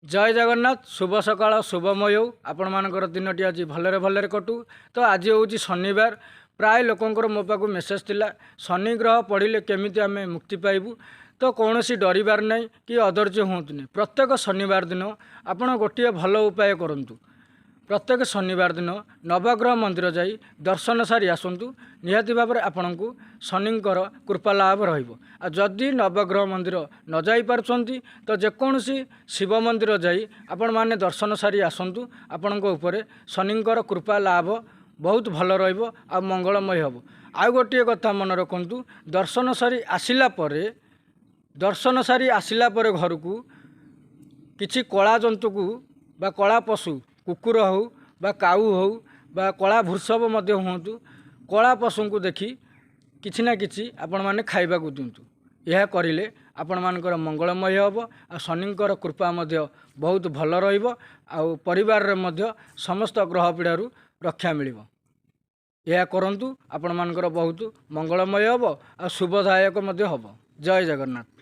ଜୟ ଜଗନ୍ନାଥ। ଶୁଭ ସକାଳ, ଶୁଭମୟ ହେଉ। ଆପଣମାନଙ୍କର ଦିନଟି ଆଜି ଭଲରେ ଭଲରେ କଟୁ। ତ ଆଜି ହେଉଛି ଶନିବାର। ପ୍ରାୟ ଲୋକଙ୍କର ମୋ ପାଖକୁ ମେସେଜ୍ ଥିଲା, ଶନି ଗ୍ରହ ପଡ଼ିଲେ କେମିତି ଆମେ ମୁକ୍ତି ପାଇବୁ? ତ କୌଣସି ଡରିବାର ନାହିଁ କି ଅଧୈର୍ଯ୍ୟ ହୁଅନ୍ତୁନି। ପ୍ରତ୍ୟେକ ଶନିବାର ଦିନ ଆପଣ ଗୋଟିଏ ଭଲ ଉପାୟ କରନ୍ତୁ। ପ୍ରତ୍ୟେକ ଶନିବାର ଦିନ ନବଗ୍ରହ ମନ୍ଦିର ଯାଇ ଦର୍ଶନ ସାରି ଆସନ୍ତୁ। ନିହାତି ଭାବରେ ଆପଣଙ୍କୁ ଶନିଙ୍କର କୃପା ଲାଭ ରହିବ। ଆଉ ଯଦି ନବଗ୍ରହ ମନ୍ଦିର ନ ଯାଇପାରୁଛନ୍ତି, ତ ଯେକୌଣସି ଶିବ ମନ୍ଦିର ଯାଇ ଆପଣମାନେ ଦର୍ଶନ ସାରି ଆସନ୍ତୁ। ଆପଣଙ୍କ ଉପରେ ଶନିଙ୍କର କୃପା ଲାଭ ବହୁତ ଭଲ ରହିବ ଆଉ ମଙ୍ଗଳମୟ ହେବ। ଆଉ ଗୋଟିଏ କଥା ମନେ ରଖନ୍ତୁ, ଦର୍ଶନ ସାରି ଆସିଲା ପରେ ଘରକୁ କିଛି କଳା ଜନ୍ତୁକୁ ବା କଳା ପଶୁ, କୁକୁର ହେଉ ବା କାଉ ହେଉ ବା କଳା ବୃଷଭ ମଧ୍ୟ ହୁଅନ୍ତୁ, କଳା ପଶୁଙ୍କୁ ଦେଖି କିଛି ନା କିଛି ଆପଣମାନେ ଖାଇବାକୁ ଦିଅନ୍ତୁ। ଏହା କରିଲେ ଆପଣମାନଙ୍କର ମଙ୍ଗଳମୟ ହେବ ଆଉ ଶନିଙ୍କର କୃପା ମଧ୍ୟ ବହୁତ ଭଲ ରହିବ ଆଉ ପରିବାରରେ ମଧ୍ୟ ସମସ୍ତ ଗ୍ରହ ପୀଡ଼ାରୁ ରକ୍ଷା ମିଳିବ। ଏହା କରନ୍ତୁ, ଆପଣମାନଙ୍କର ବହୁତ ମଙ୍ଗଳମୟ ହେବ ଆଉ ଶୁଭଦାୟକ ମଧ୍ୟ ହେବ। ଜୟ ଜଗନ୍ନାଥ।